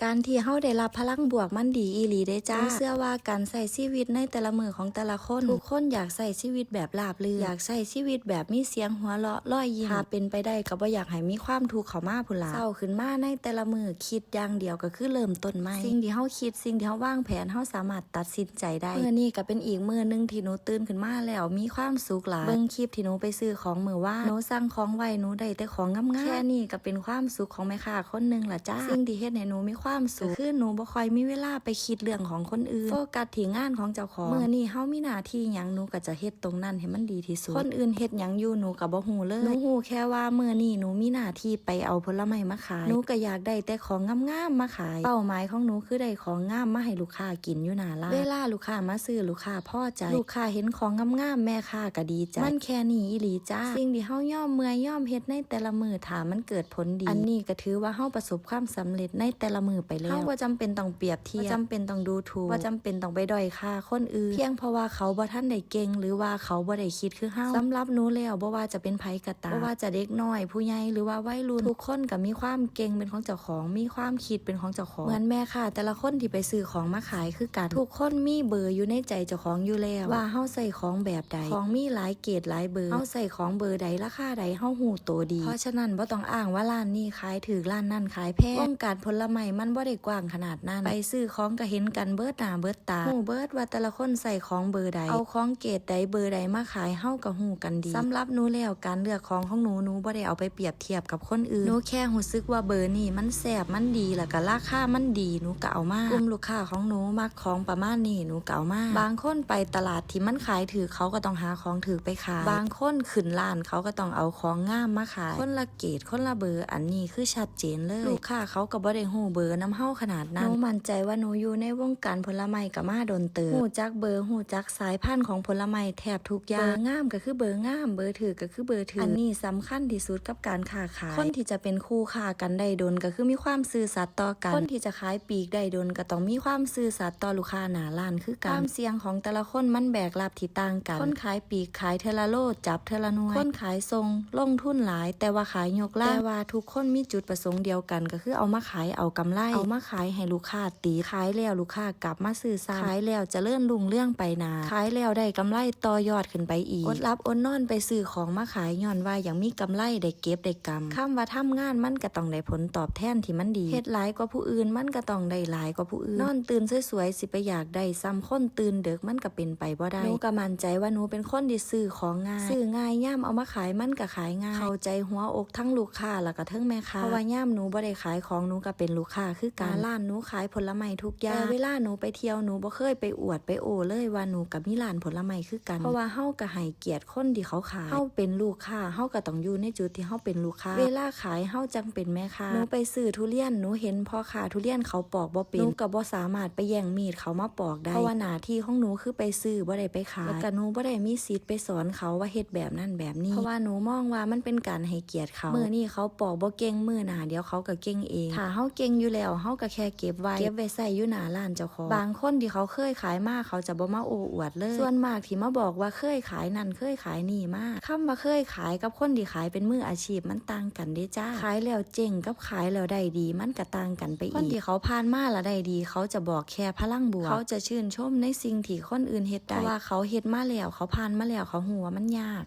ການທີ່ເຮົາໄດ້ຮັບພະລັງບວກມັນດີອີ່ຫຼີເດ້ຈ້າ. ເຊື່ອວ່າການໃຊ້ຊີວິດໃນແຕ່ລະມື້ຂອງແຕ່ລະຄົນ, ທຸກຄົນຢາກໃຊ້ຊີວິດແບບລາບລື່ນ, ຢາກໃຊ້ຊີວິດແບບມີສຽງຫົວເລາະ, ລອຍຍິ້ມ. ຖ້າເປັນໄປໄດ້ກໍບໍ່ຢາກໃຫ້ມີຄວາມທຸກເຂົ້າມາພຸ້ນລະ. ເຊົ້າຂຶ້ນມາໃນແຕ່ລະມື້, ຄິດຢ່າງດຽວກໍຄືເລີ່ມຕົ້ນໃໝ່. ສິ່ງທີ່ເຮົາຄິດ, ສິ່ງທີ່ເຮົາວາງແຜນ, ເຮົາສາມາດຕັດສິນໃຈໄດ້. ມື້ນີ້ກໍເປັນອີກມື້ໜຶ່ງທີ່ໜູຕື່ນຂຶ້ນມາແລ້ວມີຄວາມສຸກຫຼາຍ. ເບິ່ງຄລິບທີ່ໜູໄປຊື້ຂອງມື້ວານ, ໜູສັ່ງຂອງໄວ້, ໜູໄດ້ແຕ່ຂອງງາມໆ. ແຄ່ນີ້ກໍເປັນຄວາມສຸກຂອງແມ່ຄ້າຄົນໜຶ່ງລະຈ້າ. ສິ່ງທີ່ເຮັດໃຫ້ໜູມີຄວາມສຸກ ກໍຄືໜູບໍ່ຄ່ອຍມີເວລາໄປຄິດເລື່ອງຂອງຄົນອື່ນ, ໂຟກັສທີ່ງານຂອງເຈົ້າຂອງ. ມື້ນີ້ເຮົາມີໜ້າທີ່ຫຍັງ, ໜູກໍຈະເຮັດຕົງນັ້ນໃຫ້ມັນດີທີ່ສຸດ. ຄົນອື່ນເຮັດຫຍັງຢູ່, ໜູກໍບໍ່ຮູ້ເລີຍ. ໜູຮູ້ແຄ່ວ່າມື້ນີ້ໜູມີໜ້າທີ່ໄປເອົາຜົນລະໄມ້ມາຂາຍ. ໜູກໍຢາກໄດ້ແຕ່ຂອງງາມໆມາຂາຍ. ເປົ້າໝາຍຂອງໜູຄືໄດ້ຂອງງາມມາໃຫ້ລູກຄ້າກິນຢູ່ໜ້າຮ້ານ. ເວລາລູກຄ້າມາຊື້, ລູກຄ້າພໍໃຈ. ລູກຄ້າເຫັນຂອງງາມໆ, ແມ່ຄ້າກໍດີໃຈ. ມັນແຄ່ນີ້ອີ່ຫຼີຈ້າ. ສິ່ງທີ່ເຮົາຍອມເມື່ອຍຍອມເຮັດໃນແຕ່ລະມື້, ຖ້າມັນເກີດຜົນດີ, ອັນນີ້ກໍຖືວ່າເຮົາປະສົບຄວາມສຳເລັດໃນແຕ່ລະມື້ໄປແລ້ວ. ເຮົາບໍ່ຈຳເປັນຕ້ອງປຽບທຽບ, ບໍ່ຈຳເປັນຕ້ອງດູຖູກ, ບໍ່ຈຳເປັນຕ້ອງໄປດ້ອຍຄ່າຄົນອື່ນ ພຽງເພາະວ່າເຂົາບໍ່ທັນໄດ້ເກັ່ງ ຫຼືວ່າເຂົາບໍ່ໄດ້ຄິດຄືເຮົາ. ສຳລັບໜູແລ້ວ, ບໍ່ວ່າຈະເປັນໃຜກໍຕາມ, ບໍ່ວ່າຈະເດັກນ້ອຍ, ຜູ້ໃຫຍ່ ຫຼືວ່າໄວລຸ້ນ, ທຸກຄົນກໍມີຄວາມເກັ່ງເປັນຂອງເຈົ້າຂອງ, ມີຄວາມຄິດເປັນຂອງເຈົ້າຂອງ. ເໝືອນແມ່ຄ້າແຕ່ລະຄົນທີ່ໄປຊື້ຂອງມາຂາຍຄືກັນ, ທຸກຄົນມີເບີຢູ່ໃນໃຈເຈົ້າຂອງຢູ່ແລ້ວ ວ່າເຮົາໃຊ້ຂອງແບບໃດ, ຂອງມີຫຼາຍເກຣດຫຼາຍເບີ, ເຮົາໃຊ້ຂອງເບີໃດ ລາຄາໃດ, ເຮົາຮູ້ໂຕດີ. ເພາະສະນັ້ນ ບໍ່ຕ້ອງອ້າງວ່າຮ້ານນີ້ຂາຍຖືກ, ຮ້ານນັ້ນຂາຍແພງ. ວົງການຜົນລະໄມ້ມັນບໍ່ໄດ້ກວ້າງຂະໜາດນັ້ນ. ໄປຊື້ຂອງກໍເຫັນກັນເບິດໜ້າເບິດຕາ, ຮູ້ເບິດວ່າແຕ່ລະຄົນໃຊ້ຂອງເບີໃດ, ເອົາຂອງເກຣດໃດ ເບີໃດມາຂາຍ ເຮົາກໍຮູ້ກັນດີ. ສຳລັບໜູແລ້ວ, ການເລືອກຂອງຂອງໜູ, ໜູບໍ່ໄດ້ເອົາໄປປຽບທຽບກັບຄົນອື່ນ. ໜູແຄ່ຮູ້ສຶກວ່າເບີນີ້ມັນແຊບ, ມັນດີ, ແລ້ວກໍລາຄາມັນດີ, ໜູກໍເອົາມາ. ກຸ່ມລູກຄ້າຂອງໜູມັກຂອງປະມານນີ້, ໜູກໍເອົາມາ. ບາງຄົນໄປຕະຫຼາດທີ່ມັນຂາຍຖືກ, ເຂົາກໍຕ້ອງຫາຂອງຖືກໄປຂາຍ. ບາງຄົນຂຶ້ນຮ້ານ, ເຂົາກໍຕ້ອງເອົາຂອງງາມມາຂາຍ. ຄົນລະເກຣດ, ຄົນລະເບີ, ອັນນີ້ຄືຊັດເຈນເລີຍ. ລູກຄ້າເຂົາກໍບໍ່ໄດ້ຮູ້ເບີນຳເຮົາຂະໜາດນັ້ນ. ໜູໝັ້ນໃຈວ່າໜູຢູ່ໃນວົງການຜົນລະໄມ້ກໍມາດົນເຕີບ, ຮູ້ຈັກເບີ, ຮູ້ຈັກສາຍພັນຂອງຜົນລະໄມ້ແທບທຸກຢ່າງ. ເບີງາມກໍຄືເບີງາມ, ເບີຖືກກໍຄືເບີຖືກ. ອັນນີ້ສຳຄັນທີ່ສຸດກັບການຄ້າຂາຍ. ຄົນທີ່ຈະເປັນຄູ່ຄ້າກັນໄດ້ດົນກໍຄືມີຄວາມຊື່ສັດຕໍ່ກັນ. ຄົນທີ່ຈະຂາຍປີກໄດ້ດົນກໍຕ້ອງມີຄວາມຊື່ສັດຕໍ່ລູກຄ້າໜ້າຮ້ານຄືກັນ. ຄວາມສ່ຽງຂອງແຕ່ລະຄົນມັນແບກຮັບທີ່ຕ່າງກັນ. ຄົນຂາຍປີກຂາຍເທື່ອລະໂລ, ຈັບເທື່ອລະໜ່ວຍ. ຄົນຂາຍສົ່ງລົງທຶນຫຼາຍ, ແຕ່ວ່າຂາຍຍົກລັງ. ແຕ່ວ່າທຸກຄົນມີຈຸດປະສົງດຽວກັນ, ກໍຄືເອົາມາຂາຍເອົາກຳໄລ, ເອົາມາຂາຍໃຫ້ລູກຄ້າຕິດ. ຂາຍແລ້ວລູກຄ້າກັບມາຊື້ຊ້ຳ. ຂາຍແລ້ວຈະເລີນຮຸ່ງເຮືອງໄປໜ້າ. ຂາຍແລ້ວໄດ້ກຳໄລຕໍ່ຍອດຂຶ້ນໄປອີກ. ອົດຫຼັບອົດນອນໄປຊື້ຂອງມາຂາຍ ຍ້ອນວ່າຢາກມີກຳໄລໄດ້ເກັບໄດ້ກຳ. ຄຳວ່າທຳງານມັນກໍຕ້ອງໄດ້ຜົນຕອບແທນທີ່ມັນດີ. ເຮັດຫຼາຍກວ່າຜູ້ອື່ນ ມັນກໍຕ້ອງໄດ້ຫຼາຍກວ່າຜູ້ອື່ນ. ນອນຕື່ນສວຍໆ ຊິໄປຢາກໄດ້ສ່ຳຄົນຕື່ນເດິກ ມັນກໍເປັນໄປບໍ່ໄດ້. ໜູກໍໝັ້ນໃຈວ່າໜູເປັນຄົນທີ່ຊື້ຂອງງ່າຍ, ຊື້ງ່າຍ, ຍາມເອົາມາຂາຍມັນກໍຂາຍງ່າຍ. ເຂົ້າໃຈຫົວອົກທັງລູກຄ້າ ແລ້ວກໍເທິງແມ່ຄ້າ, ເພາະວ່າຍາມໜູບໍ່ໄດ້ຂາຍຂອງ ໜູກໍເປັນລູກຄ້າຄືກັນ. ໜ້າຮ້ານໜູຂາຍຜົນລະໄມ້ທຸກຢ່າງ, ແຕ່ເວລາໜູໄປທ່ຽວ ໜູບໍ່ເຄີຍໄປອວດໄປໂອ້ເລີຍວ່າໜູກໍມີຮ້ານຜົນລະໄມ້ຄືກັນ, ເພາະວ່າເຮົາກໍໃຫ້ກຽດຄົນທີ່ເຂົາຂາຍ. ເຮົາເປັນລູກຄ້າ ເຮົາກໍຕ້ອງຢູ່ໃນຈຸດທີ່ເຮົາເປັນລູກຄ້າ. ເວລາຂາຍເຮົາຈັ່ງເປັນແມ່ຄ້າ. ໜູໄປຊື້ທຸລຽນ ໜູເຫັນພໍ່ຄ້າທຸລຽນເຂົາປອກບໍ່ເປັນ, ໜູກໍບໍ່ສາມາດໄປແຍ່ງມີດເຂົາມາປອກໄດ້, ເພາະວ່າໜ້າທີ່ຂອງໜູຄືໄປຊື້ ບໍ່ໄດ້ໄປຂາຍ. ແລ້ວກໍໜູບໍ່ໄດ້ມີສິດໄປສອນເຂົາວ່າເຮັດແບບນັ້ນແບບນີ້, ເພາະວ່າໜູມອງວ່າມັນເປັນການໃຫ້ກຽດເຂົາ. ມື້ນີ້ເຂົາປອກບໍ່ເກັ່ງ ມື້ໜ້າດຽວເຂົາກໍເກັ່ງເອງ. ຖ້າເຮົາເກັ່ງຢູ່ແລ້ວ ເຮົາກໍແຄ່ເກັບໄວ້, ເກັບໄວ້ໃຊ້ຢູ່ໜ້າຮ້ານເຈົ້າຂອງ. ບາງຄົນທີ່ເຂົາເຄີຍຂາຍມາ ເຂົາຈະບໍ່ມາໂອ້ອວດເລີຍ. ສ່ວນມາກທີ່ມາບອກວ່າເຄີຍຂາຍນັ້ນເຄີຍຂາຍນີ້ມາ, ຄຳວ່າເຄີຍຂາຍກັບຄົນທີ່ຂາຍເປັນມືອາຊີບມັນຕ່າງກັນເດ້ຈ້າ. ຂາຍແລ້ວເຈັງກັບຂາຍແລ້ວໄດ້ດີ ມັນກໍຕ່າງກັນໄປອີກ. ຄົນທີ່ເຂົາຜ່ານມາແລ້ວໄດ້ດີ ເຂົາຈະບອກແຄ່ພະລັງບວກ, ເຂົາຈະຊື່ນຊົມໃນສິ່ງທີ່ຄົນອື່ນເຮັດໄດ້, ເພາະວ່າເຂົາເຮັດມາແລ້ວ, ເຂົາຜ່ານມາແລ້ວ, ເຂົາຮູ້ວ່າມັນຍາກ.